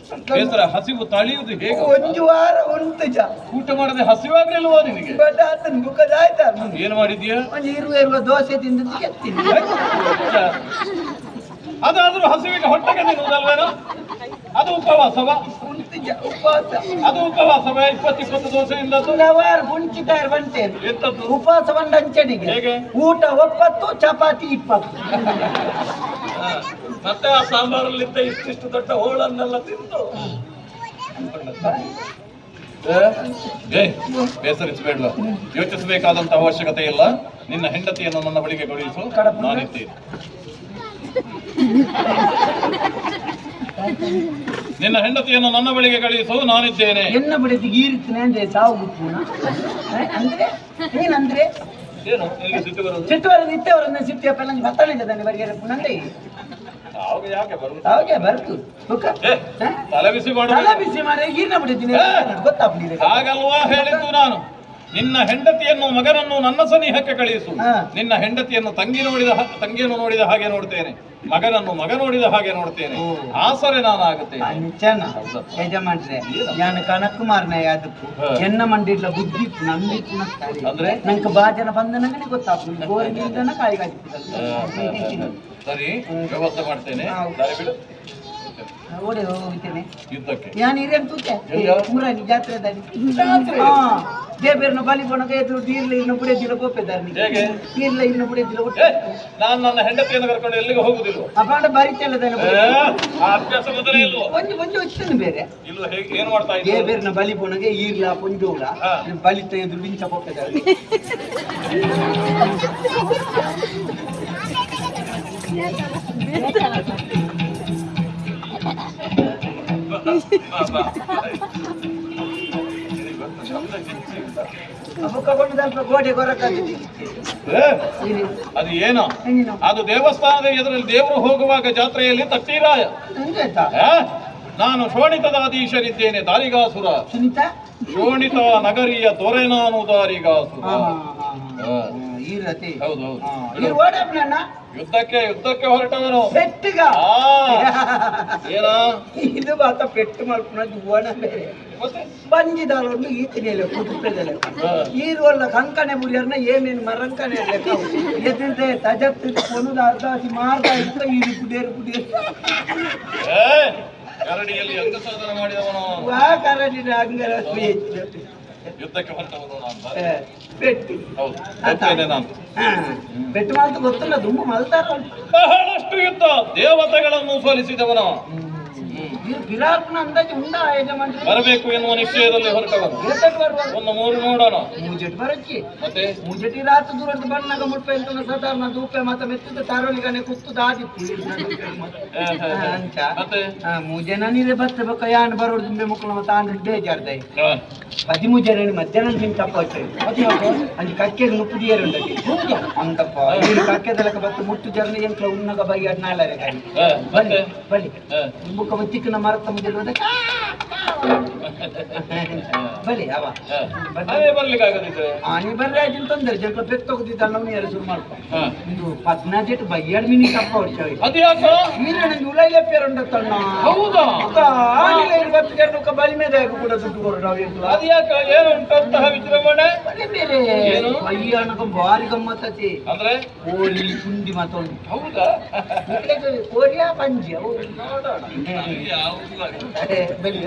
ಬೇಸರ. ಹಸಿವು ತಳಿಯುವುದು ಹೇಗೆ? ಒಂಜಿ ವಾರ ಉಂಟು ಜ. ಊಟ ಮಾಡದೆ ಹಸಿವಾಗ್ಲಿಲ್ವಾ ನಿನಗೆ? ಬಟ್ ಆತನ ಬುಕ್ಕದ ಆಯ್ತಾ? ಏನ್ ಮಾಡಿದ್ಯಾ? ಒಂಜಿ ಇರುವ ಇರುವ ದೋಸೆ ತಿಂದು ಎತ್ತೀನಿ. ಅದಾದ್ರೂ ಹಸಿವಿಗೆ ಹೊಟ್ಟೆಗೆ ತಿನ್ನುವುದಲ್ವೇನೋ? ಅದು ಉಪವಾಸವ? ಉಂಟು ಜ ಉಪವಾಸ. ಅದು ಉಪವಾಸವ? 20 20 ದೋಸೆಯಿಂದ? ನವಾರ್ ಮುಂಚಿತಾರ್ ಬಂಟೇನು. ಎಂತದ್ದು? ಉಪವಾಸ ಬಂದ ಅಂಚಡಿಗೆ. ಹೇಗೆ? ಊಟ 9, ಚಪಾತಿ 20. ಮತ್ತೆ ಆ ಸಾಂಬಾರಲ್ಲಿದ್ದ ಇಷ್ಟಿಷ್ಟು ದೊಡ್ಡ ಹೋಳನ್ನೆಲ್ಲ ತಿಂದು. ಏ, ಬೇಸರಿಸಬೇಡ. ಯೋಚಿಸಬೇಕಾದಂತ ಅವಶ್ಯಕತೆ ಇಲ್ಲ. ನಿನ್ನ ಹೆಂಡತಿಯನ್ನು ನನ್ನ ಬಳಿಗೆ ಕಳುಹಿಸು, ನಾನಿದ್ದೇನೆ. ನಿನ್ನ ಹೆಂಡತಿಯನ್ನು ನನ್ನ ಬಳಿಗೆ ಕಳುಹಿಸು, ನಾನಿದ್ದೇನೆ. ಎನ್ನ ಬಿಡತಿ ಗೀರಿತ್ನೆ ಅಂದ್ರೆ ಸಾವು ಗುಪ್ಪುನ ಅಂದ್ರೆ ನೀನಂದ್ರೆ. ಏನು ನಿನಗೆ ಸಿಟ್ಟು ಬರುವುದು? ಸಿಟ್ಟು ಬರೋದು ಇತ್ತವರನ್ನ ಸಿಟ್ಟಿ ಅಪ್ಪ ನಂಗೆ ಬತ್ತಾನೆ ಇದ್ದಾನೆ ಬರಿಗಾರ ಪುನಂದೆ. ಆವಾಗ ಯಾಕೆ ಬರುವುದು? ಅವಾಗೆ ಬರ್ತು ಸುಖ. ಏ, ತಲೆ ಬಿಸಿ ಮಾಡು. ತಲೆ ಬಿಸಿ ಮಾಡಿ ಗೀರ್ನ ಬಿಡಿದ್ದೀನಿ ಗೊತ್ತಾಗ್ಲಿಲ್ಲ. ಹಾಗಲ್ವಾ ಹೇಳಿದ್ದು ನಾನು? ನಿನ್ನ ಹೆಂಡತಿಯನ್ನು ಮಗನನ್ನು ನನ್ನ ಸನಿಹಕ್ಕೆ ಕಳಿಸು. ನಿನ್ನ ಹೆಂಡತಿಯನ್ನು ತಂಗಿಯನ್ನು ನೋಡಿದ ಹಾಗೆ ನೋಡ್ತೇನೆ, ಮಗನನ್ನು ಮಗ ನೋಡಿದ ಹಾಗೆ ನೋಡ್ತೇನೆ, ಆಸರೆ ನಾನಾಗುತ್ತೇನೆ. ಅಂಚನ ಯಜಮಾನ್ರೆ, ಯಾನ್ ಕನಕುಮಾರ್ನ ಯಾದಪ್ಪು ಎನ್ನ ಮಂಡಿಡ್ಲ ಬುದ್ಧಿ ನಂಬಿತ್ತು. ಅಂದ್ರೆ? ನಂಗೆ ಬಾಜನ ಬಂದ ನಂಗೆ ಗೊತ್ತಾಗ್ತದೆ, ಗೋರಿಗೆ ಕಾಯಿ. ಸರಿ, ವ್ಯವಸ್ಥೆ ಮಾಡ್ತೇನೆ. ದಾರಿ ಬಿಡು. ಓಡಿ ಹೋಗ್ತೇನೆ. ಯುದ್ಧಕ್ಕೆ. ಯಾನ್ ಹಿರಿಯನ್ ತೂತೆ. ಎಲ್ಲಿ? ಮುರಾನಿ ಜಾತ್ರೆ. ಜಾತ್ರೆ? ದೇಬೇರ್ನ ಬಲಿ ಬೋಣಗ ಎದುರು ದೀರ್ಲ ಇನ್ನು ಬುಡೆದಿಲ್ಲ ಗೋಪೆದಾರ್ನಿ. ಹೇಗೆ? ದೀರ್ಲ ಇನ್ನು ಬುಡೆದಿಲ್ಲ. ಏ, ನಾನು ನನ್ನ ಹೆಂಡತಿಯನ್ನು ಕರ್ಕೊಂಡು ಎಲ್ಲಿಗೆ ಹೋಗುದಿಲ್ವ? ಅಪಾಂಡ ಬರಿತೆಲ್ಲದನ್ನ. ಏ, ಆ ಅಭ್ಯಾಸ ಮೊದಲೇ ಇಲ್ವೋ? ಒಂಜಿ ಒಂಜಿ వచ్చిಂದು ಬೇರೆ. ಇಲ್ವ? ಹೇಗೆ, ಏನು ಮಾಡ್ತಾ ಇದ್ದೀವಿ? ದೇಬೇರ್ನ ಬಲಿ ಬೋಣಗೆ ಈರ್ಲ ಪೊಂಜೋಳ ಬಲಿತ ಎದುರು ವಿಂಚ ಪೊಪ್ಪೆದಾರ್ನಿ. ಬಾ, ಬಾ. ಶಬ್ದ ಸಿಕ್ಕಿಲ್ಲ. ಬುಕ್ಕ ಕೊಂಡು ಸ್ವಲ್ಪ ಗೋಡೆ ಗೊರಕಾಗಿ. ಏ, ಅದು ಏನು? ಅದು ದೇವಸ್ಥಾನದ ಎದುರಲ್ಲಿ ದೇವರು ಹೋಗುವಾಗ ಜಾತ್ರೆಯಲ್ಲಿ ತಟ್ಟೀರಾಯ. ಹಂಗಾಯ್ತಾ? ಆ? ನಾನು ಶೋಣಿತದಾಧೀಶನಿದ್ದೇನೆ, ದಾರಿಗಾಸುರ. ಸುನೀತಾ. ಶೋಣಿತ ನಗರಿಯ ದೊರೆ ನಾನು, ದಾರಿಗಾಸುರ. ಈ ರತಿ. ಹೌದು ಹೌದು. ಈ ಓಡಪ್ನ. ಯುದ್ಧಕ್ಕೆ ಯುದ್ಧಕ್ಕೆ ಹೊರಟವನು. ಪೆಟ್ಟಿಗ. ಆ, ಏನ? ಇದು ಬಾತ ಪೆಟ್ಟು ಮಲ್ಪುನ ಜುವನ ಬೇರೆ. ಮತ್ತೆ? ಬಂಜಿದಾಲೊಂದು ಈತನೆಲೆ ಕುದುಪೆದಲೆ. ಈರುವಲ್ಲ ಕಂಕಣೆ ಬುರಿಯರ್ನ ಏನೇನು ಮರಂಕಣೆ ಎದುರ್ದೆ ತಜತ್ತು ಕೊನುದ ಅರ್ಧಾಸಿ ಮಾರ್ಗ ಇತ್ತ ಈರು ಕುಡಿಯರು ಕುಡಿಯರು. ಏ, ಕರಡಿಯಲ್ಲಿ ಅಂಗ ಸಾಧನ ಮಾಡಿದವನು. ವಾ ಕರಡಿನ ಅಂಗರ. ಯುದ್ಧಕ್ಕೆ ಹೊರಟವನು ನಾನು. ಪೆಟ್ಟು. ಹೌದು, ಹೋಗ್ತೇನೆ ನಾನು. ಪೆಟ್ಟು ಮಾಲ್ತ ಗೊತ್ತಿಲ್ಲ, ದುಂಬು ಮಲ್ತಾರ. ಬಹಳಷ್ಟು ಯುದ್ಧ ದೇವತೆಗಳನ್ನು ಸೋಲಿಸಿದವನು. ಬಿರಾರ್ಪನ ಅಂದಾಜು ಉಂಡ ಯಜಮಾನ್ರೆ? ಬರಬೇಕು ಎನ್ನುವ ನಿಶ್ಚಯದಲ್ಲಿ ಹೊರಟವನು. ಏತಕ್ಕೆ ಬರುವ? ಒಂದು ಮೂರು ನೋಡೋಣ. ಮೂಜೆಟ್ ಬರಚ್ಚಿ. ಮತ್ತೆ? ಮೂಜೆಟಿ ರಾತ್ ದೂರದ ಬಣ್ಣಗ ಮುಟ್ಪ ಎಂತ ಸಾಧಾರಣ ದೂಪೆ ಮಾತ ಮೆತ್ತದ ತಾರೋಲಿಗನೆ ಕುತ್ತು ದಾದಿಪ್ಪು. ಹೇ, ಹೇ, ಹೇ. ಅಂಚ. ಮತ್ತೆ? ಮೂಜೆನ ನೀರೆ ಬತ್ತ ಬೊಕ್ಕ ಯಾನ್ ಬರೋಡು ದುಂಬೆ ಮುಕ್ಕಳ ಮತ್ತ ಆಂಡ್ ಬೇಜಾರ್ದಾಯಿ. 13 ಜನ ಮಧ್ಯಾಹ್ನ ತಿಂದು ತಪ್ಪ. ಅಂಚ ಕಕ್ಕೆಗೆ ಮುಪ್ಪು ದಿಯರು ಉಂಟು ಅಂತಪ್ಪ. ನೀರು ಕಕ್ಕೆದಲಕ ಬತ್ತು ಮುಟ್ಟು ಜರ್ನ ಎಂಕ್ಲ ಉನ್ನಗ ಬೈ ಅಡ್ನಾಲರೆ ಗಾಡಿ. ಬಲಿ. ಮತ್ತೆ? ಬಲಿ. ಬುಕ್ಕ ತಿಕ್ಕನ ಮರತ್ತ ಮುಗಿದ. ಬಲಿ ಅವ. ಅದೇ ಬರ್ಲಿಕ್ಕೆ ಆಗದಿದ್ರೆ. ಆನಿ ಬರ್ರೆ ಆಗಿನ ತೊಂದರೆ ಜಂಕ ಪೆತ್ತೋಗುದಿದ್ದ ನಾವು ಯಾರು ಶುರು ಮಾಡ್ಕೊ. ಇದು ಪದ್ನಾಜೆಟ್ ಬೈಯಾಡ್ ಮಿನಿ ತಪ್ಪ ವರ್ಷ. ಅದು ಯಾಕೋ? ನೀರಣ್ಣ ಜುಲೈಲೆ ಪೇರುಂಡತ್ತಣ್ಣ. ಹೌದಾ? ಆನಿಲ 20 ಜನ ಬಲಿ ಮೇಲೆ ಕೂಡ ದುಡ್ಡು ಕೊಡು ನಾವು ಎಂತ. ಅದು ಯಾಕ, ಏನು ಉಂಟಂತಹ ವಿಜೃಂಭಣೆ? ಬಲಿ ಮೇಲೆ. ಏನು? ಬಯ್ಯಾಣಕ ಭಾರಿ ಗಮ್ಮತ್ತತಿ. ಅಂದ್ರೆ? ಕೋಳಿ ಪುಂಡಿ ಮಾತೊಂದು. ಹೌದಾ? ಕೋರಿಯಾ ಪಂಜಿ ಅವು. ನೋಡೋಣ. ಅದು ಯಾವುದು ಅಲ್ಲ. ಬಲಿ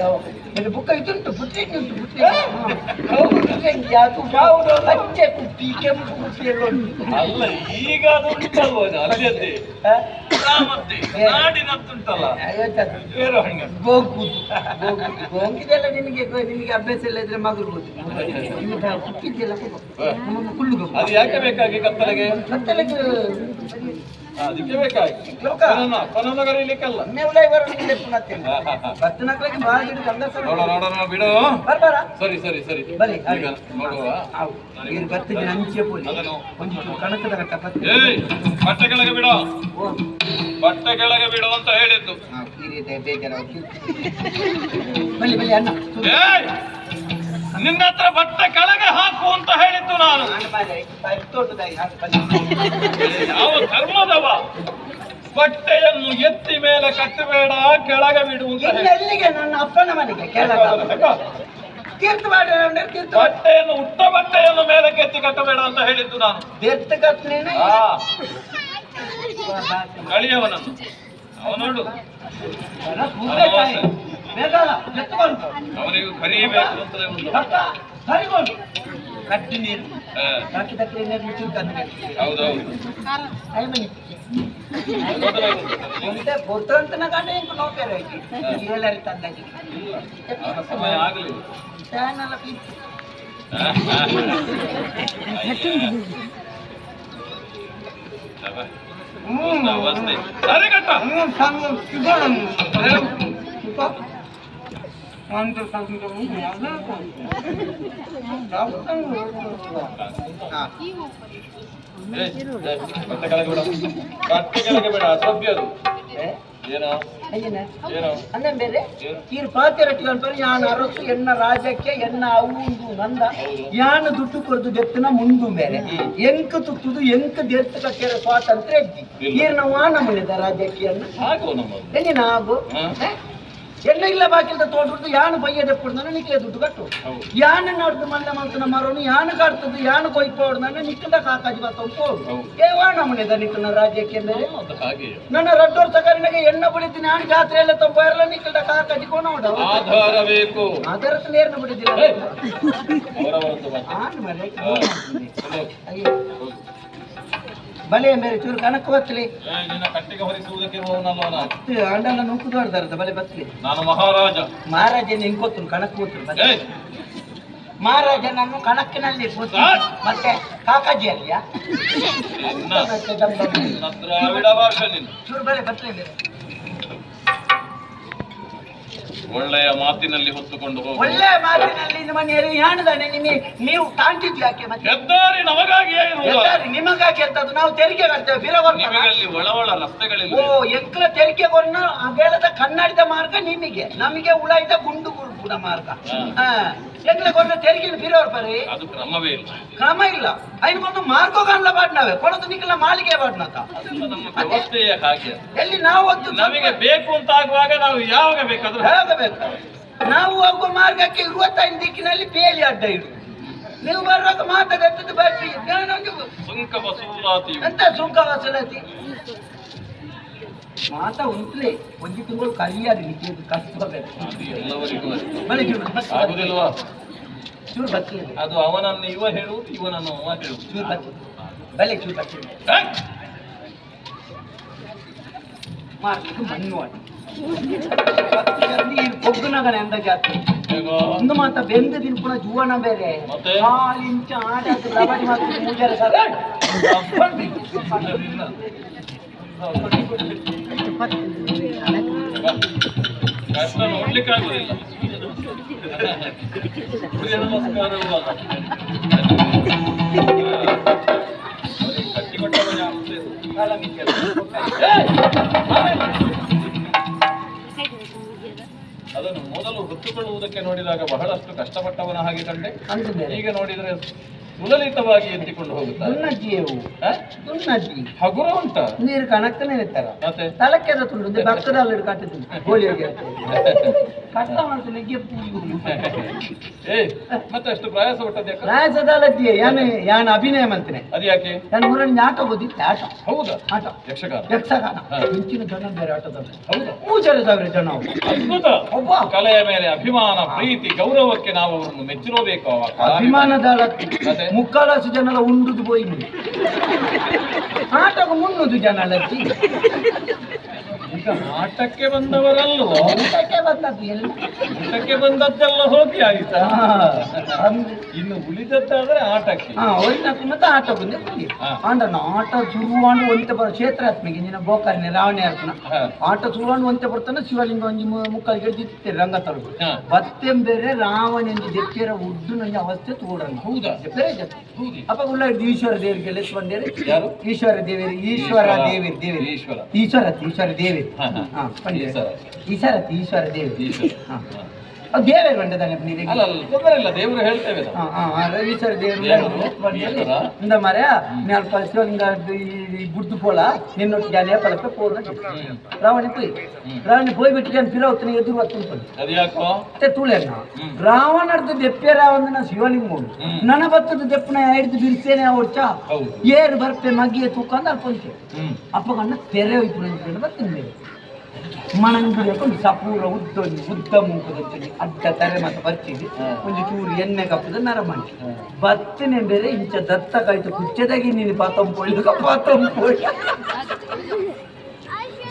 ಬಲಿ ಬುಕ್ಕ ಇದುಂಟು, ಪುತ್ರಿ ಉಂಟು, ಪುತ್ರಿ. ಹೌದಾ? ಯಾತು ಯಾವುದು ಪಚ್ಚೆ ಕುಪ್ಪಿ ಕೆಂಪು ಕುಪ್ಪಿ ಎಲ್ಲ ಉಂಟು. ಅಲ್ಲ, ಈಗ ಅದು ಉಂಟಲ್ವ, ಅಲ್ಲಿಯದ್ದೇ ಗ್ರಾಮದ್ದೇ ನಾಡಿನದ್ದುಂಟಲ್ಲ. ಬೇರೆ ಹಂಗೆ. ಗೋಂಕುದು ಗೋಂಕುದು ಗೋಂಕಿದೆಲ್ಲ ನಿಮಗೆ ನಿಮಗೆ ಅಭ್ಯಾಸ ಇಲ್ಲ ಇದ್ರೆ ಮಗಳು ನಿಮಗೆ ಕುಪ್ಪಿದ್ದೆಲ್ಲ ನಮಗೆ ಕುಳ್ಳು. ಅದು ಯಾಕೆ ಬೇಕಾಗಿ ಕತ್ತಲೆಗೆ? ಕತ್ತಲೆಗೆ. ಅದಕ್ಕೆ ಬೇಕಾಗಿ. ಲೋಕ. ಕೊನನ ಕರೀಲಿಕ್ಕಲ್ಲ. ಬತ್ತನಕ್ಳಿಗೆ ಬಾಳ ಗಿಡ ಗಂಡಸರು. ನೋಡ ನೋಡೋಣ ಬಿಡು. ಬರ್ಬಾರ. ಸರಿ ಸರಿ ಸರಿ. ಬಲಿ. ಈಗ ನೋಡುವ. ಇರು ಬತ್ತಿಗೆ ನಂಚೆ ಪೋಲಿ. ಅದನ್ನು. ಒಂಚೂರು ಕಣಕದ ಕಟ್ಟ ಬತ್ತಿ. ಏಯ್, ಬಟ್ಟೆ ಕೆಳಗೆ ಬಿಡು. ಓ. ಬಟ್ಟೆ ಕೆಳಗೆ ಬಿಡು ಅಂತ ಹೇಳಿದ್ದು. ಹಾ, ಈ ರೀತಿ ಬೇಜಾರಾಗಿ. ಬಲಿ ಬಲಿ ಅಣ್ಣ. ಏಯ್, ನಿನ್ನ ಹತ್ರ ಬಟ್ಟೆ ಕೆಳಗೆ ಹಾಕು ಅಂತ ಹೇಳಿದ್ದು ನಾನು. ನಾನು ಬಾರೆ, ಬಾರಿ ತೋಟದಾಗಿ ಹಾಕು, ಬಲಿ. ಯಾವ ಧರ್ಮದವ? ಬಟ್ಟೆಯನ್ನು ಎತ್ತಿ ಮೇಲೆ ಕಟ್ಟಬೇಡ, ಕೆಳಗೆ ಬಿಡು ಅಂತ ಇನ್ನು ಹೇಳಿದ್ದು. ಎಲ್ಲಿಗೆ? ನನ್ನ ಅಪ್ಪನ ಮನೆಗೆ ಕೆಳಗ. ತೀರ್ಥ ಮಾಡಿ ತೀರ್ಥ. ಬಟ್ಟೆಯನ್ನು, ಉಟ್ಟ ಬಟ್ಟೆಯನ್ನು ಮೇಲೆ ಎತ್ತಿ ಕಟ್ಟಬೇಡ ಅಂತ ಹೇಳಿದ್ದು ನಾನು. ತೀರ್ಥ ಕಟ್ನೇನೆ. ಆ, ಕಳಿಯವನನ್ನು ಅವನೋಡು. ಅವನಿಗೂ ಕರಿಯಬೇಕು ಅಂತಲೇ ಒಂದು. ಕಡ್ಡಿ ನೀರು. ಬಾಕಿ ತಕ್ಕಲೆ ನೀರು ಚುರುಕಂದ್ರೆ. ಹೌದೌದು. ಮೊದಲೇ ಒಂದು. ಒಂತೆ ಪೊರ್ತಂತನ ಕಂಡ ಇಂಕು ನೋಪೇರ ಏಳರಿ ತಂದಾಗಿ. ಇಲ್ಲ, ಅವನ ಸಮಯ ಆಗಲಿಲ್ಲ. Fan pitch. ಅವಸ್ಥೆ. ಸರಿ ಕಟ್ಟ. ಹ್ಮ್. ಏ, ಏ, ಬಟ್ಟೆ ಕೆಳಗೆ ಬಿಡು, ಬಟ್ಟೆ ಕೆಳಗೆ ಬೇಡ, ಅಸಭ್ಯ ಅದು. ಏನೋ ಅಯ್ಯನ ಏನೋ ಅಂದ ಬೇರೆ ಏನು? ಈರು ಪಾತೆ ರೊಟ್ಟಿ ಅನ್ಪರಿ ಯಾನ್ ಅರಸು ಎನ್ನ ರಾಜಕ್ಕೆ ಎನ್ನ ಅವು ನಂದ ಯಾನ ದುಡ್ಡು ಕೊರದು ದೆತ್ತನ ಮುಂದು ಬೇರೆ ಎಂಕ ತುತ್ತುದು ಎಂಕ ದೆರ್ತ ಕಟ್ಟೆರ ಸ್ವಾತಂತ್ರ್ಯ ಇದ್ದಿ ಇಲ್ಲ. ಈರ್ ನಾವು ಆ ನಮ್ಮನೆದ ರಾಜಕೀಯನ್ನ ಹಾಗೋ ನಮ್ಮದು ಎಲ್ಲಿ ನಾವು ಹಾ. ಎನ್ನ ಇಲ್ಲ ಬಾಕಿಲ್ದ ತೋಟದ್ದು ಯಾನು ಬಯ್ಯ ದೆಪ್ಪುಡ್ದಾನ ನಿಕ್ಲೆ ದುಡ್ಡು ಕಟ್ಟು ಹೌದು. ಯಾನ ನಾಡ್ದು ಮಲ್ಲ ಮಲ್ತನ ಮರೋನು ಯಾನು ಕಾಡ್ತದ್ದು ಯಾನು ಕೊಯ್ಪೋಡ್ದಾನ ನಿಕ್ಕದ ಕಾಕಾಜಿ ಬತ್ತವ್ ಪೋಡು ಹೌದು. ಏ ವಾ ನಮ್ಮನೆದ ನಿಕ್ಕನ ರಾಜ್ಯಕ್ಕೆ ಬೇರೆ ಅದು ಹಾಗೆಯೇ. ನನ್ನ ರಡ್ಡೋರ್ ತಕರಿನಾಗ ಎಣ್ಣ ಬಳಿತೀನಿ ನಾನು ಜಾತ್ರೆ ಎಲ್ಲ ತಂಪಾರಲ್ಲ ನಿಕ್ಕಲ್ದ ಕಾಕಾಜಿ ಕೋಣ ಆಧಾರ ಬೇಕು. ಆಧಾರ ನೇರ್ನ ಬಿಡಿದಿಲ್ಲ. ಏಯ್! ಅವರವರದ್ದು ಮಾತು. ಆನ್ ಮರೆ. ಹಾ. ಅಯ್ಯೋ. ಬಲೆ ಬೇರೆ ಚೂರು ಕಣಕ್ ಬತ್ತಲಿ. ಏ, ನಿನ್ನ ಕಟ್ಟಿಗೆ ಹೊರಿಸುವುದಕ್ಕೆ ಹೋವನಲ್ವ ನಾನು? ಅಂಡಲ್ಲ ನೂಕುದು ಆಡ್ದಾರದ ಬಲೆ ಬತ್ತಲಿ. ನಾನು ಮಹಾರಾಜ. ಮಹಾರಾಜನ ಹಿಂಗ್ ಗೊತ್ತು ಕಣಕ್ ಕೂತ್ರು. ಏಯ್! ಮಹಾರಾಜನನ್ನು ಕಣಕ್ಕಿನಲ್ಲಿ ಕೂತು ಸಾಕ್. ಮತ್ತೆ ಕಾಕಾಜಿ ಅಲ್ಲಿಯಾ ನಿನ್ನ ಮತ್ತೆ ದಮ್ ದಮ್. ನಿನ್ನ ದ್ರಾವಿಡ ಭಾಷೆ ನೀನು. ಚೂರು ಬಲೆ ಬತ್ತಲಿ ಬೇರೆ. ಒಳ್ಳೆಯ ಮಾತಿನಲ್ಲಿ ಹೊತ್ತುಕೊಂಡು ಹೋಗು. ಒಳ್ಳೆ ಮಾತಿನಲ್ಲಿ ನಿಮ್ಮ ಮನೆಯಲ್ಲಿ ಯಾಣದಾನೆ ನಿಮಗೆ ನೀವು ತಾಂಟಿದ್ವಿ ಯಾಕೆ ಮತ್ತೆ? ಹೆದ್ದಾರಿ ನಮಗಾಗಿಯೇ ಇರುವುದು. ಎಲ್ಲಾರು ನಿಮಗಾಗಿ ಅಂತದ್ದು ನಾವು ತೆರಿಗೆ ಕಟ್ತೇವೆ ಬಿಲ ಕೊಡ್ತಾರ? ನಿಮಗಲ್ಲಿ ಒಳ ಒಳ ರಸ್ತೆಗಳಿಲ್ಲ. ಓ ಎಂಕ್ಲ ತೆರಿಗೆ ಕೊನ್ನ ಅಗಲದ ಕನ್ನಡಿದ ಮಾರ್ಗ ನಿಮಗೆ, ನಮಗೆ ಉಳಾಯ್ದ ಗುಂಡು ಗುರುಪುಡ ಮಾರ್ಗ. ಹಾ. ಎಂಕ್ಲ ಕೊನ್ನ ತೆರಿಗೆ ಬಿರೋರ್ ಬರೀ ಅದು ಕ್ರಮವೇ ಇಲ್ಲ. ಕ್ರಮ ಇಲ್ಲ, ಐನ್ಕೊಂದು ಮಾರ್ಗೋ ಕಾಣ್ಲ ಬಾಡ್ನಾವೆ ಕೊಡದು ನಿಕ್ಕಲ ಮಾಳಿಗೆ ಬಾಡ್ನಾತ. ಅದೆಲ್ಲ ನಮ್ಮ ವ್ಯವಸ್ಥೆಯೇ ಹಾಗೆ. ಎಲ್ಲಿ ನಾವು ಒಂದು ನಮಗೆ ಬೇಕು ಅಂತ ಆಗುವಾಗ ನಾವು ಯಾವಾಗ ಬೇಕಾದ್ರೂ ಹೋಗಬೇಕು. ನಾವು ಹೋಗುವ ಮಾರ್ಗಕ್ಕೆ 25 ದಿಕ್ಕಿನಲ್ಲಿ ಬೇಲಿ ಅಡ್ಡ ಇಡು, ನೀವು ಬರುವಾಗ ಮಾತಾಡತ್ತದ್ದು ಬರ್ರಿ. ನಾನೊಂದು ಸುಂಕ ವಸೂಲಾತಿ. ಎಂತ ಸುಂಕ ವಸೂಲಾತಿ ಮಾತಾ ಉಂಟ್ಲೆ ಒಂದು ತಿಂಗಳು ಕಲಿಯಾದ ನಿಮಗೆ ಕಷ್ಟ ಬೇಕು. ಅದು ಎಲ್ಲವರಿಗೂ ಅಷ್ಟೇ. ಬಲೆ ಚೂರು ಬತ್ತಿ. ಆಗುದಿಲ್ವಾ? ಚೂರು ಬತ್ತಿ. ಅದು ಅವನನ್ನು ಇವ ಹೇಳುವುದು, ಇವನನ್ನು ಅವ ಹೇಳುವುದು. ಚೂರು ಬತ್ತಿ ಬಲೆ ಚೂರು ಬತ್ತಿ. ಏ! ಮಾರ್ಗಕ್ಕೆ ಮಣ್ಣು ಮಾಡಿ ಕೊಗ್ಗುನಗನ ಎಂದ ಜಾತಿ. ಹೇಗೋ? ಒಂದು ಮಾತ ಬೆಂದು ತಿನ್ಪುಣ ಜೀವನ ಬೇರೆ. ಮತ್ತೆ? ಕಾಲು ಇಂಚ ಆಟ ಲಬಡಿ ಮಾತ್ರ ಪೂಜಾರ ಸರ್. ಇಲ್ಲ. ಬಾ. ಕಷ್ಟ ನೋಡ್ಲಿಕ್ಕೆ ಆಗುದಿಲ್ಲ. ಸೂರ್ಯ ನಮಸ್ಕಾರವೂ ಅಲ್ಲ. ಅವರಿಗೆ ಕಟ್ಟಿಕೊಟ್ಟವ ಯಾರು ಅಂತ ಇದು. ಏಯ್! ಆಮೇಲೆ. ಅದನ್ನು ಮೊದಲು ಹೊತ್ತುಕೊಳ್ಳುವುದಕ್ಕೆ ನೋಡಿದಾಗ ಬಹಳಷ್ಟು ಕಷ್ಟಪಟ್ಟವನ ಹಾಗೆ ಕಂಡೆ. ಅಂದು ಬೇರೆ. ಈಗ ನೋಡಿದರೆ ಸುಲಲಿತವಾಗಿ ಎತ್ತಿಕೊಂಡು ಹೋಗುತ್ತಾರೆ. ದುನ್ನಜ್ಜಿಯವು. ಹ? ದುನ್ನಜ್ಜಿ. ಹಗುರ ಉಂಟ. ನೀರು ಕಣಕ್ಕನೆ ಇರ್ತಾರ. ಮತ್ತೆ ತಲಕ್ಕೆದ ತುಂಡು ಭಕ್ತದಲ್ಲಿ ಕಟ್ಟಿದ್ದು ಗೋಳಿಗೆ ಕಷ್ಟ ಮಾಡ್ತೀನಿ. ಏ, ಮತ್ತೆ ಅಷ್ಟು ಪ್ರಯಾಸ ಪಟ್ಟದ್ದು ಯಾಕೆ? ರಾಯಸದಾಲದ್ದಿಯೇ ಯಾನ ಯಾನ ಅಭಿನಯ ಮಾಡ್ತೇನೆ. ಅದು ಯಾಕೆ? ನಾನು ಊರಲ್ಲಿ ಆಟ ಓದಿತ್ತೆ ಆಟ. ಹೌದಾ? ಆಟ. ಯಕ್ಷಗಾನ. ಯಕ್ಷಗಾನ. ಹಾ. ಹೆಚ್ಚಿನ ಜನ ಬೇರೆ ಆಟದಲ್ಲಿ. ಹೌದಾ? 3,500 ಜನ ಅವ್ರು. ಅದ್ಭುತ. ಒಬ್ಬ ಕಲೆಯ ಮೇಲೆ ಅಭಿಮಾನ, ಪ್ರೀತಿ, ಗೌರವಕ್ಕೆ ನಾವು ಅವರನ್ನು ಮೆಚ್ಚಿರಬೇಕು ಅವ ಕಲಾವಿದ. ಅಭಿಮಾನದಾಳ. ಮತ್ತೆ? ಮುಕ್ಕಾಲಾಸು ಜನಲ ಉಂಡುದು ಪೋಯಿ ಆಟకు ಮುನ್ನುದು ಜನ ಅಲ್ಲಜ್ಜಿ. ಈಗ ಆಟಕ್ಕೆ ಬಂದವರಲ್ವೋ? ಊಟಕ್ಕೆ ಬಂದದ್ದು ಎಲ್ಲ. ಊಟಕ್ಕೆ ಬಂದದ್ದೆಲ್ಲ ಹೋಗಿ ಆಯ್ತಾ? ಹಾ, ಅಂದ್ರೆ ಇನ್ನು ಉಳಿದದ್ದಾದ್ರೆ ಆಟಕ್ಕೆ. ಹಾ, ಒರಿನ ಮತ್ತೆ ಆಟ ಬಂದೆ ಕುಲ್ಲಿ. ಹಾ. ಆಂಡನ ಆಟ ಶುರುವಾಂಡು ಒಂತೆ ಬರ ಕ್ಷೇತ್ರಾತ್ಮಿಗೆ ನಿನ್ನ ಗೋಕರ್ಣ ರಾವಣೆ ಅರ್ಪಣ. ಹಾ. ಆಟ ಶುರುವಾಂಡು ಒಂತೆ ಬರ್ತಾನೆ ಶಿವಲಿಂಗ ಒಂಜಿ ಮುಕ್ಕಾಲಿಗೆ ಜಿತ್ತೇರೆ ರಂಗ ತರಗು. ಹಾ. ಬತ್ತೆಂ ಬೇರೆ ರಾವಣೆಂದು ದೆಪ್ಪೇರ ಉಡ್ಡು ನಂಗೆ ಅವಸ್ಥೆ ತೋಡಣ. ಹೌದಾ? ದೆಪ್ಪೇರೆ ಜೊತೆ. ಹೌದು. ಅಪ್ಪ ಉಳ್ಳ ಹಿಡ್ದು ಈಶ್ವರ ದೇವರಿಗೆ ಬಂದೇರಿ. ಯಾರು? ಈಶ್ವರ ದೇವರು, ಈಶ್ವರ ದೇವರು ದೇವರು. ಈಶ್ವರ. ಈಶ್ವರ ಈಶ್ವರ ದೇವರು. ಹಾ, ಹಾ. ಹಾ, ಪಂಡಿತ. ಈಶ್ವರ. ಈಶ್ವರ ಈಶ್ವರ ದೇವರು. ಈಶ್ವರ. ಹಾ. ಹಾ. ಅದು ದೇವರು ಬಂದದಾನೆ ನೀರಿಗೆ. ಅಲ್ಲ ಅಲ್ಲ, ತೊಂದರೆ ಇಲ್ಲ, ದೇವರು ಹೇಳ್ತೇವೆ ನಾವು. ಹಾ, ಹಾ, ಹಾ, ಈಶ್ವರ ದೇವರು. ದೇವರು, ಈಶ್ವರ. ಇಂದ ಮಾರ್ಯ ಅಲ್ಪ ಶಿವಲಿಂಗ ಈ ಬುಡ್ದು ಪೋಲ ನಿನ್ನೊಟ್ಟಿಗೆ ಅಲ್ಲೇ ಪಲಪೆ ಪೋಲ. ರಾವಣಿ ಪೋಯ್. ರಾವಣಿ ಪೋಯ್ ಬಿಟ್ಟು ನಾನು ಪಿರವತ್ತನ ಎದುರು ಹೊತ್ತು. ಅದು ಯಾಕೋ? ಮತ್ತೆ ತುಳೆನ. ಹ್ಮ್. ರಾವಣರ್ದು ದೆಪ್ಪೆ ರಾವಣನ ಶಿವಲಿಂಗ. ಹ್ಮ್. ನನ್ನ ಬತ್ತದ ದೆಪ್ಪನ ಹಿಡಿದು ಬಿರ್ಸೇನೆ ಅವಡ್ಚ. ಹೌದು. ಏರು ಬರ್ಪೆ ಮಗ್ಗಿಯ ತೂಕ ಅಂದ ಅಲ್ಪ. ಹ್ಮ್ ಅಪ್ಪಗಣ್ಣ ತೆರೆ ಹೋಯ್ತು ಬರ್ತೀನಿ ಮಣಂಗುಡಿ ಹಾಕೊಂಡು ಸಪೂರ ಉದ್ದ ಒಂಜಿ ಉದ್ದ ಮೂಕದಂಚಿ ಅಡ್ಡ ತರೆ ಮತ್ತೆ ಬರ್ತಿದ್ವಿ. ಹಾ. ಒಂಜಿ ಚೂರು ಎಣ್ಣೆ ಕಪ್ಪದ ನರಮಂಟಿ. ಹಾ. ಬತ್ತನೆ ಬೇರೆ ಇಂಚ ದತ್ತ ಕಾಯ್ತು ಕುಚ್ಚದಾಗಿ ನೀನು ಪಾತಂಪೊಳ್ಳಿ ಪಾತಂಪೊಳ್ಳಿ.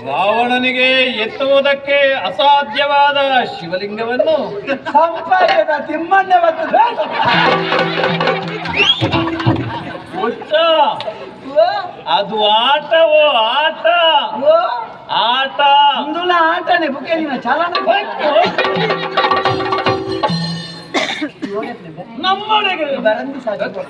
ರಾವಣನಿಗೆ ಎತ್ತುವುದಕ್ಕೆ ಅಸಾಧ್ಯವಾದ ಶಿವಲಿಂಗವನ್ನು ಸಂಪಾದದ ತಿಮ್ಮಣ್ಣ ಬರ್ತದೆ. ಹುಚ್ಚ. ಓ, ಅದು ಆಟವೋ ಆಟ. ಓ, ಆಟ. ಇಂದುಲ ಆಟನೆ ಬುಕ್ಕೆ ನಿನ್ನ ಚಾಲನ. ನಮ್ಮೊಳಗೆ ಬರಂದಿ ಸಾಕು.